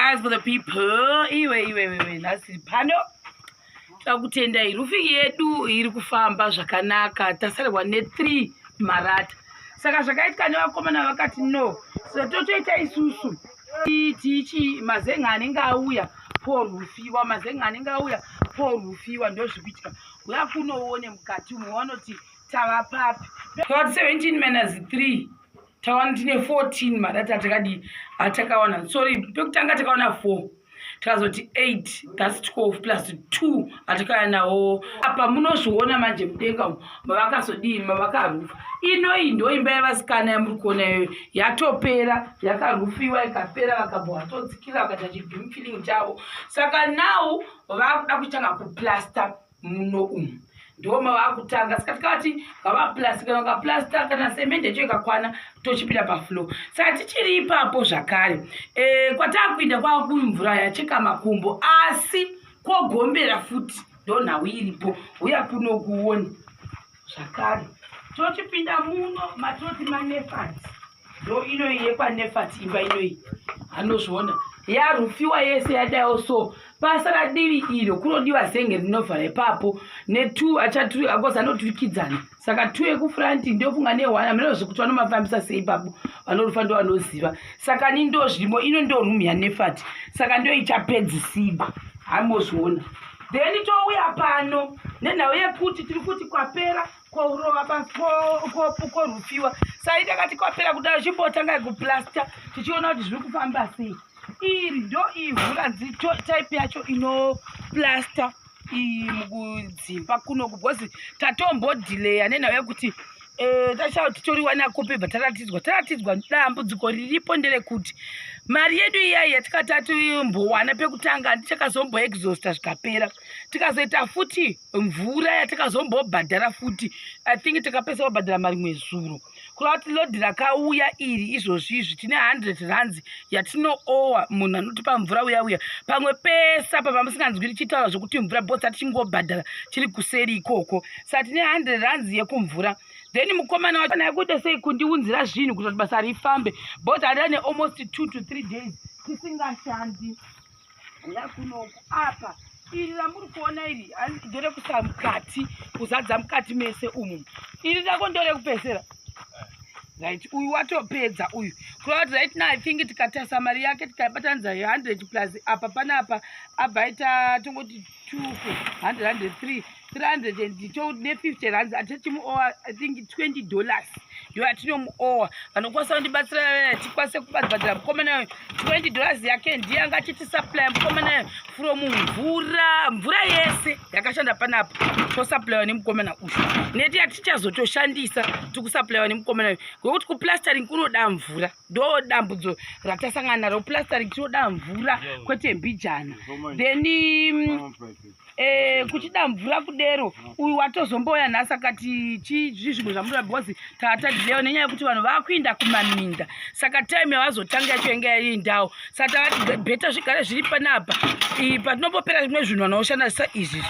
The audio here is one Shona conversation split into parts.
guys, for the people. Iwe iwe iwe, nhasi pano takutendai. Roofing yedu iri kufamba zvakanaka, tasarirwa ne3 marata. Saka zvakaitika nevakomana vakati no, so totoita isusu tichi mazenga anenge auya porufiwa, mazenga anenge auya porufiwa, ndo zviri kuitika. Uya kunoone mukati umwe vanoti tava papi? Takati 17 minus 3, tawana tine 14 marata atakadii, atakawana. Sorry, pekutanga takawana 4, tikazoti 8, that's 12 plus 2 atakauya nawo apa. Munozviona manje mudenga umu mavakazodii, mavakarufa. Inoyi ndo imba yevasikana yamuri kuona iyoyo, yatopera, yakarufiwa ikapera, vakabva vatodzikira vakaita chibeam filling chavo. Saka now vakuda kuchitanga kuplasta muno umu, ndo mavakutanga. Saka tikavati ngavaplasta, kana vakaplasta, kana semende yacho ikakwana, tochipinda pafloor. Saka tichiri ipapo zvakare, kwataakuinda kwakumvura yacheka makumbo, asi kwogombera futi, ndo nhau iripo. Uya kuno kuone zvakare, tochipinda muno matinoti manefati, ndo inoyi yekwanefati. Imba inoyi anozviona yarufiwa yese, yadaiwo. So pasara divi iro, kunodiwa zenge rinovhara ipapo ne2 achatuakozi anoturikidzana. Saka 2 ekufront ndofunga ne1, hameno zvekuti vanomafambisa sei ipapo, vanorufa ndo vanoziva. Saka ni ndo zvirimo. Ino ndo room yanefati, saka ndo ichapedzisigwa, hamozviona. Then touya pano nenhau yekuti tiri kuti kwapera korova, korufiwa. Sai takati kwapera kudaro, chimbotanga kuplasta tichiona kuti zviri kufamba sei. Iri ndo ivhu ranzi type yacho inoplasta mukudzimba kunoku, because tatombodhileya nenhau yekuti tashaa titoriwana kupi. Bva taratidzwa dambudziko riripo nderekuti mari yedu iyai yatikati tatimbowana pekutanga handichakazomboexhausta, zvikapera. Tikazoita futi mvura yatakazombobhadhara futi, I think takapesa kubhadhara mari mwezuro, kureva kuti load rakauya iri izvozvi izvi tine 100 rands yatinoowa munhu anotipa mvura uya uya. Pamwe pese apa pamusinganzwi richitaura zvokuti mvura botsa, tichingobhadhara chiri kuseri ikoko. Saka tine 100 rands yekumvura. Then mukomana wacho naikuita sei kundiunzira zvinhu kuita kuti basa rifambe, but hada nealmost 2 to 3 days tisingashandi. Uya kunoku apa, iri ramuri kuona iri nderekusa mukati, kuzadza mukati mese umu. Iri rako ndorekupesera, right? Uyu watopedza uyu, kureva kuti right now I think tikatasa mari yake tikaibatanidza 100 plus apa panapa abva aita tongoti 2 100 103 300 ne50 rands atichimuowa, I think $20 ndo yatinomuowa. Vanokwanisa kundibatsira tikwanise kubhadhara mukomana $20 yake, ndiye anga achitisupply mukomana from mvura. Mvura yese yakashanda panapa tosupplyiwa nemukomana uyu, neti yatichazotoshandisa tikusupplyiwa nemukomana uyu, ngokuti kuplastering kunoda mvura. Ndo dambudzo ratasangana naro, plastering tinoda mvura kwete mbijana. Then kuchida mvura kudero, uyu watozomboya nhasi akati chii zvimwe zvamunoda, because taatadhilewa nenyaya yekuti vanhu vakuinda kumaminda, saka time yavazotanga yacho yange yairi ndau. Saka tavati better zvigare zviri panapa patinombopera zvimwe zvinhu vanoshanda saizvizvi.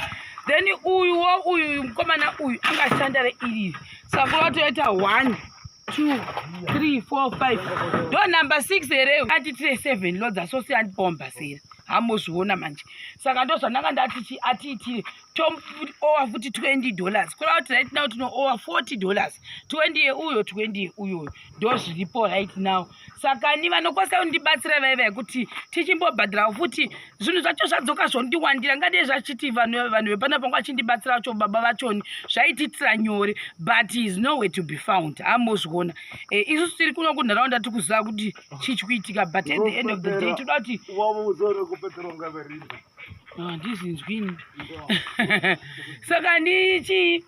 Then uyuwo uyu mukomana uyu angashanda reiriri, saka kuva toita 1 2 3 4 5, ndo number 6 here? Atitire 7 loads asose andipombasera, hamozviona manje. Saka ndo zvandanga ndati atiitire, tomuowa futi $20, kureva kuti right now tinoowa $40, 20 yeuyo, 20 yeuyoyo. Ndo zviripo right now. Saka ni vanokwanisa kundibatsira vaivai kuti tichimbobhadhara futi. Zvinhu zvacho zvadzoka zvondiwandira. Ngadei zvachiti vanhu vepanapa ngo achindibatsira vacho, baba vachoni zvaitiitira nyore, but is nowhere to be found. Hamozviona, isusu tiri kuno kunharaunda tikuziva kuti chii chikuitika, but at the end of the day toda kuti handizinzwini. Saka ndichi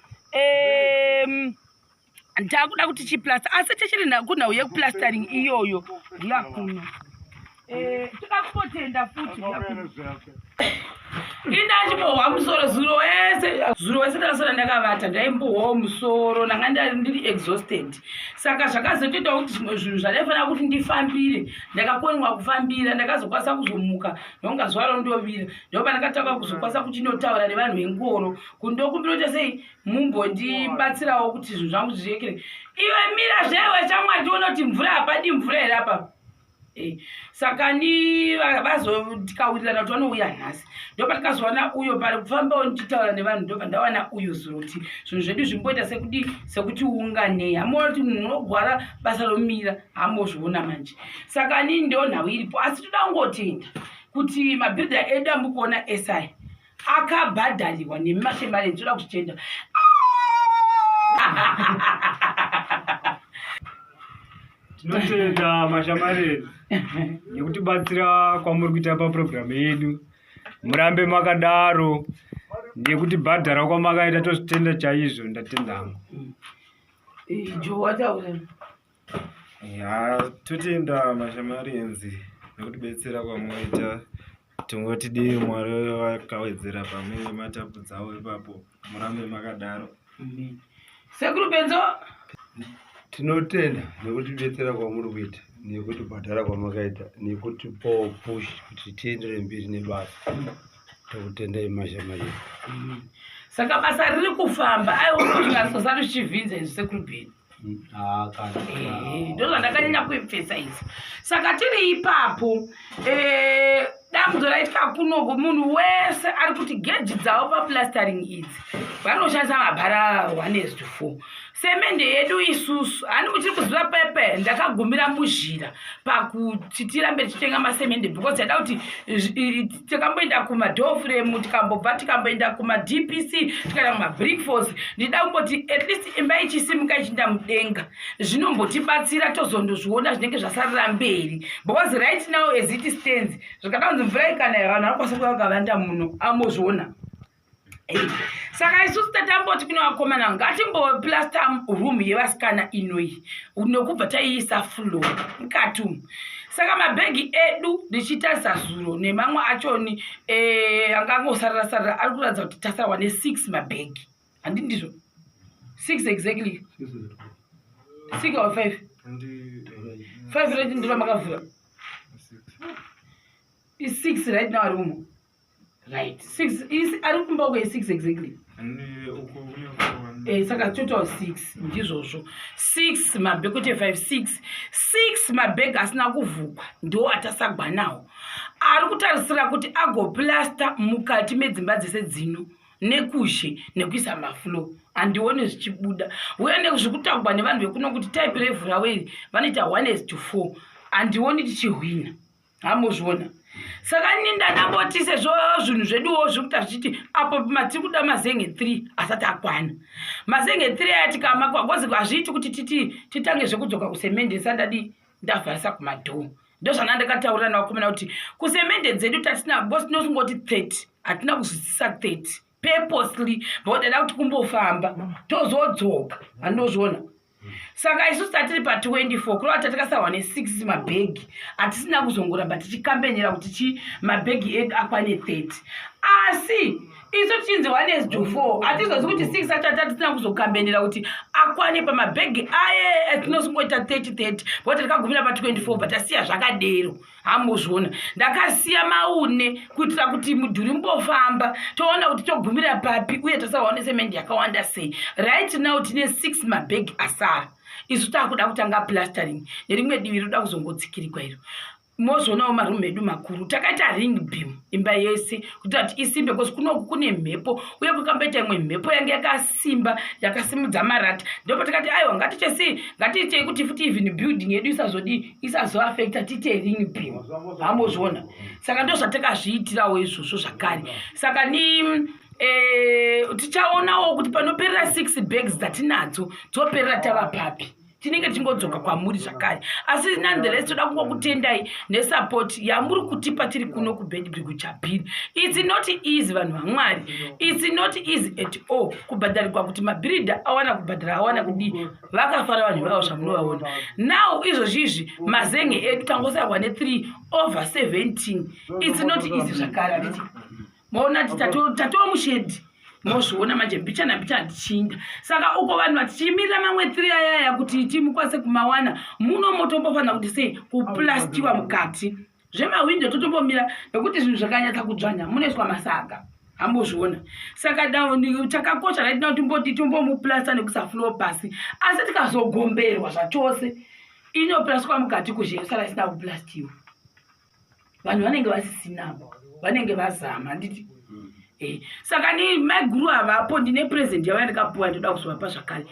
ndakuda kuti chiplasta, asi tichiri kunhau yekuplastering iyoyo, ndiya kuno. Toda kutotenda futi. Indachimbohwa musoro zuro wese, zuro wese ndakasora ndakavata, ndaimbohwawo musoro, ndanga ndiri exhausted. Saka zvakazotoita kuti zvimwe zvinhu zvandaifanira kuti ndifambire ndakakoniwa kufambira. Ndakazokwanisa kuzomuka nonga zuva rondovira, ndopa ndakatanga kuzokwanisa kuchinotaura nevanhu vengoro kuti ndokumbira kuti sei mumbondibatsirawo kuti zvinhu zvangu zvirekere. Iwe mira zvewe chamwari, tione kuti mvura hapadi mvura here apa. Eh, saka ni vazotikawirirana kuti vanouya nhasi ndopatikazowana uyo pari kufambawo ndichitaura nevanhu ndobva ndawana uyo zuro kuti zvinhu zvedu zvimboita sekudii sekuti unganei hamuona kuti munhu unogwara basa romira hamozviona manje saka ni ndo nhau iripo asi toda kungotenda kuti mabhiridha edu amukuona esai akabhadharirwa nemi mashemari ndinoda kuzvitenda. Tinotenda mashamareni nekutibatsira kwamuri kuita papurogiramu yedu. Murambe makadaro nekutibhadhara kwamakaita tozvitenda chaizvo. Ndatenda hangu. Joe wataura. Ya, totenda mashamarians nekutibetsera kwamoita. Tingoti dei Mwari vakawedzera pamunenge matapudzawo ipapo, murambe makadaro. Sekuru Benzo. Tinotenda nekutibetsera kwamuri kuita nekutibhadhara kwamakaita nekutipawo push kuti tiendere mberi nebasa. Tokutendai mashamarians. Saka basa riri kufamba, aiwa zvikazosara zvichivhinza izvi sekuru Benzo. Ah, kana. Ndozvandakanyanya kuipfesa idzi. Saka tiri ipapo, dambudzo raitika kunoko, munhu wese ari kuti geji dzavo paplastering idzi vanoshandisa mabhara 1 is to 4. Semende yedu isusu hani muchiri kuziva pepe ndakagumira muzhira pakuti tirambe tichitenga masemende because taida kuti takamboenda kumadoor frame, tikambobva tikamboenda kumaDPC, tikaenda kumabrick force. Ndida kumboti at least imba ichisimuka ichiinda mudenga zvinombotibatsira, tozondozviona zvinenge zvasarira mberi, because right now as it stands, zvikada kunzi mvura ikanaya, vanhu vanokwanisa kuva vakavanda muno, amozviona. Saka isusu tatamboti kune vakomana, ngatimboplasta room yevasikana inoyi nokubva taiisa floor mukati umu. Saka mabhegi edu ndichitarisa zuro nemamwe achoni angangosarira sarira ari kuratidza kuti tasarwa ne6 mabhegi, handi ndizvo? 6 exactly, 6 or 5? 5 right, ndiro makavhura i6 right now ari umo, right? 6 ari kumba uko, i6 exactly. Saka total 6, ndizvozvo, 6 mabhegi kwete 5, 6, 6 mabhegi asina kuvhukwa ndo atasagwa nawo ari kutarisira kuti agoplasta mukati medzimba dzese dzino nekuzhe nekuisa mafloor. Handioni zvichibuda uye nezvikutaurwa nevanhu vekuno kuti type revhu ravo iri vanoita 1 is to 4, handioni tichihwina, hamuzviona. Saka ini ndandamboti sezvo zvinhu zveduwo zviri kuita zvichiti apo matiri kuda mazenge 3 asati akwana, mazenge 3 aya tikamakwa because hazviiti kuti titi titange zvekudzoka kusemende sandadi ndavharisa kumadhoo. Ndozvana ndakataurira navakomana kuti kusemende dzedu tatina because tinosingoti 30, hatina kuzwisisa 30 purposely because dada kuti kumbofamba tozodzoka, handozviona. Saka isusu tatiri pa24, kureva kuti tatakasarwa ne6 mabhegi hatisina kuzongoramba tichikambenera kuti chi mabhegi edu akwane 30, asi isu tichinzi 1 is to 4, hatizozi kuti 6 acho atatisina kuzokambenera kuti akwane pamabhegi aye atinosongoita 30 30, because takagumira pa24, but tasiya zvakadero, hamuzviona. Ndakasiya maune kuitira kuti mudhuri mbofamba, toona kuti togumira papi uye tasarwa nesemendi yakawanda sei. Right now tine 6 mabhegi asara, isu taakuda kutanga plastering nerimwe divi roda kuzongotsikirikwa iro. Mozoonawo marumu edu makuru, takaita ring beam imba yese kuitira kuti isimbe because kunoku kune mhepo uye kukamboita imwe mhepo yange yakasimba yakasimudza marata. Ndipo takati aiwa, ngatiite ngatiitei kuti futi even building yedu isazodii, isazoafecta, tiite ring beam, hamozviona. Saka ndo zvatakazviitirawo izvozvo zvakare. Saka ni tichaonawo kuti panoperera 6 bags dzatinadzo dzoperera tava papi, tinenge tichingodzoka kwamuri zvakare. Asi nonetheless toda kungokutendai nesupport yamuri kutipa tiri kuno kuBeitbridge kuChabhiri. It's not easy, vanhu vaMwari, it's not easy at all kubhadharikwa kuti mabhiridha awana kubhadhara, awana kudii. Vakafara vanhu vavo zvamunovaona now izvozvizvi mazenge edu tangosarwa ne3 over 17. It's not easy zvakare, handiti maona kuti tatova mushedhi, mozviona manje mbichana mbichana tichiinda. Saka uko vanhu vatichimirira mamwe 3 ayaya kuti timukwanise kumawana, muno motombofanira kuti sei kuplastiwa mukati zvemahwindo, totombomira nekuti zvinhu zvakanyatsa kudzvanya munoiswa masaga, hambozviona. Saka chakakosha right now timboti tombomuplasta nekuisa floor pasi, asi tikazogomberwa zvachose. Inoplastiwa mukati kuzhe yosara isina kuplastiwa. Vanhu vanenge vasisinabo, vanenge vazama, handiti? Saka ni maiguru havapo, ndine present yavo yandikapuwa, ndoda kuzovapa zvakare.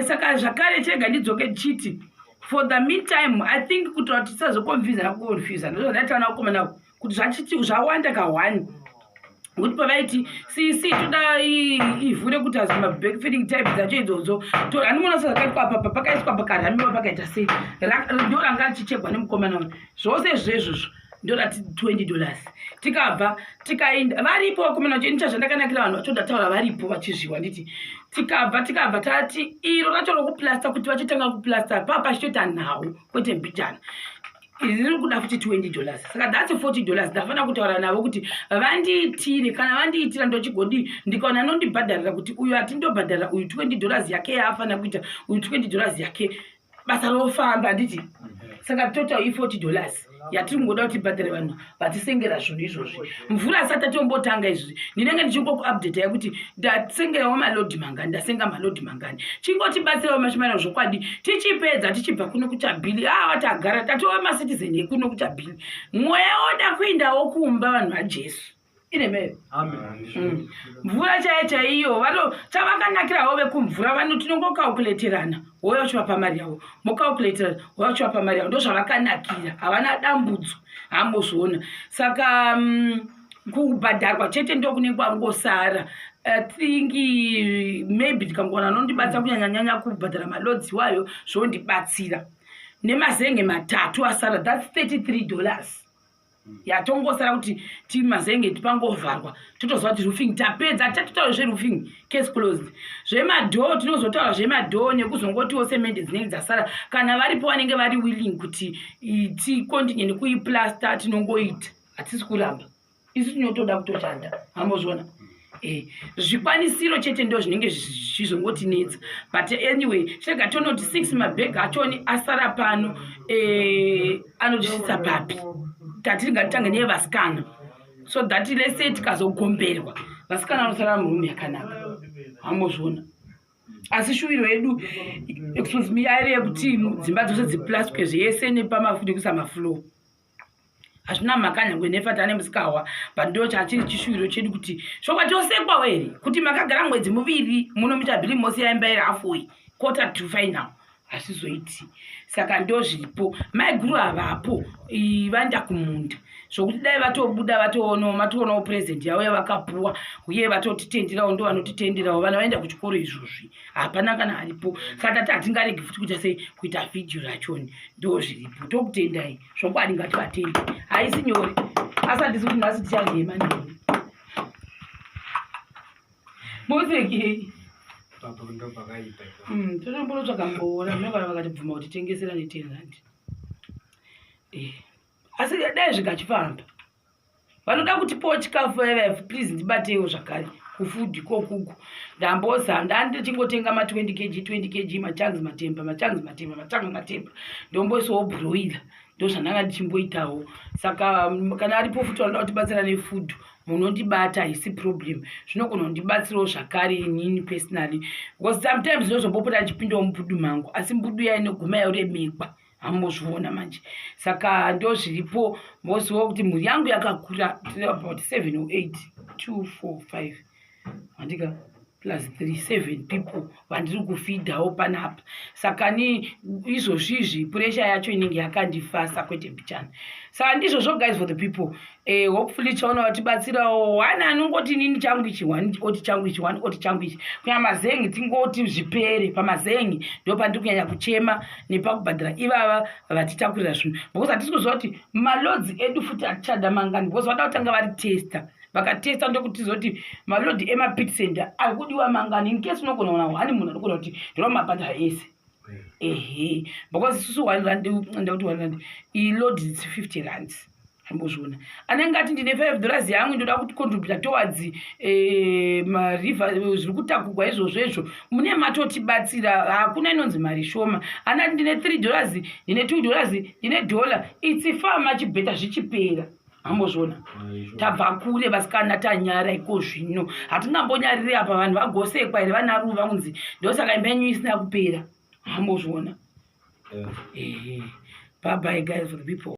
Saka zvakare chega ndidzoke chiti for the meantime, I think kuti tisazoconfusana kuconfusana, ndozvandaitaona vakomana kuti zvachiti zvawanda ka1, nekuti pavaiti cc toda ivhu rekuti azi mabackfilling type dzacho idzodzo, handimona sezvakaitwa apa, pakaiswa pakaramiwa pakaita sei, ndo ranga richichegwa nemukomana uyu. Zvose zvezvozvo ndorati $20. Tikabva tikaenda, varipo vakomana vacho, inicha zvandakanakira vanhu vacho, ndataura varipo vachizviwa, nditi tikabva tati iro racho rokuplasta, kuti vachitanga kuplasta paa pachitoita nhau kwete mbijana, riri kuda futi $20. Saka that's $40. Ndafanira kutaura navo kuti vandiitire. Kana vandiitira, ndochigodi ndikaona nondibhadharira kuti uyu atindobhadharira uyu $20 yake yaafanira kuita, uyu $20 yake, basa rofamba, handiti? Saka total i$40 yatiri kungoda kuti tibhadhare vanhu vatisengera zvinhu izvozvi. Mvura asati atombotanga izvozvi, ndinenge ndichingokuupdata kuti ndasengerawo maloads mangani, ndasenga maloads mangani. Chingotibatsirawo mashimana zvokwadi. Tichipedza tichibva kuno kuchabhili, awa tagara tatova macitizen ekuno kuchabhili, mweya woda kuindawo kumba, vanhu vaJesu inemere. Mvura chaiyo chaiyo vano chavakanakirawo vekumvura vano tinongocalculaterana, wouya uchivapa mari yavo, mocalculaterana, wouya uchivapa mari yavo. Ndozvavakanakira, havana dambudzo, hambozviona. Saka kubhadharwa chete ndokunenge kwangosara. I think maybe ndikangowana anondibatsira kunyanyanyanya kubhadhara maloads iwayo, zvondibatsira nemazenge matatu asara. That's $33 yatongosara kuti timazenge tipangovharwa, totoziva kuti roofing tapedza. Tatotaura zveroofing, case closed. Zvemadoor tinozotaura zvemadoor nekuzongotiwo semende dzinenge dzasara. Kana varipo vanenge vari willing kuti ticontinue nekuiplasta, tinongoita, hatisi kuramba. Isu tinotoda kutoshanda, hambozviona. Zvikwanisiro chete ndo zvinenge zvizongotinetsa, but anyway, chega tonoti six mabhegi achoni asara pano anotisvitsa papi? Tati ngatitange neyevasikana so that lese tikazogomberwa, vasikana vanosara murumu yakanaka, hambozviona. Asi shuviro yedu, excuse me, yairi yekuti dzimba dzose dziplastwe zvese nekuisa mafloor. Hazvina mhaka nyangwe nefati ane musikahwa, but ndo chachiri chishuviro chedu kuti shokwa tosekwawo here kuti makagara mwedzi 2 muno muchabhiri mose yaimba iri halfway, quarter to final, hazvizoiti. Saka ndo zviripo. Maiguru havapo, vaenda kumunda, zvokuti dai vatobuda vatoonawo, matoonawo present yavo yavakapuwa, uye vatotitenderawo, ndo vanotitenderawo. Vana vaenda kuchikoro izvozvi, hapana kana aripo. Saka tati hatingaregi futi kuita sei, kuita vhidhiyo rachoni. Ndo zviripo. Tokutendai zvokwadi, ngativatende, haisi nyore. Asi handisi kuti nhasi tichagema neni mosekei. Papo ndo pakaipa ipapo. Totombonotsvaga mboora munogara vakatibvuma kuti tengesera ne10 rand. Asi dai zvikachifamba, vanoda kutipawo chikafu vaiva, please ndibateiwo zvakare kufood ikokuku. Ndamboza ndandichingotenga ma20 kg, 20 kg, machangs matemba, machangs matemba, machangs matemba, ndomboisawo broiler, ndo zvandanga ndichimboitawo. Saka kana aripo futi vanoda kutibatsira nefood, munondibata, haisi problem, zvinogona kundibatsirawo zvakare inini personally, because sometimes ndinozombopota ndichipindawo mubudu mangu, asi mbudu yainoguma yoremekwa, hambozviona manje. Saka ndo zviripo. Moziva kuti mhuri yangu yakakura, tine about 7 or 8, 2, 4, 5, handika, plus 3, 7 people vandiri kufeedawo panapa. Saka ni izvozvizvi pressure yacho inenge yakandifasa kwete mbichana. Saka ndizvozvo, guys, for the people. Hopefully chaona vatibatsirawo. One anongoti inini changu ichi, one oti changu ichi, one oti changu ichi. Kunyanya mazengi, tingoti zvipere pamazengi, ndo pandiri kunyanya kuchema nepakubhadhara ivava vatitakurira zvinhu, because hatisi kuziva kuti maloads edu futi atichada mangani, because vada kutanga vari testa. Vakatesta ndokuti tizoti maloads emapit center ari kudiwa mangani, in case unogona kuona one munhu anogona kuti ndinoda mabhadhara ese. Ehe, because isusu R1, ndakuti R1 iload is 50 rands, ambozviona. Anenge ati ndine $5 yangu, ndoda kucontributa towards mariver zviri kutakugwa izvozvo izvo, mune matotibatsira. Hakuna inonzi mari shoma. Anati ndine $3, ndine $2, ndine dollar, it's far much better zvichipera, ambozviona. Tabva kure vasikana, tanyara iko zvino, hatingambonyariri apa vanhu vagosekwa here vana ruva kunzi ndosaka imba yenyu isina kupera, ambozviona. Ehe. Bye bye guys, for the people.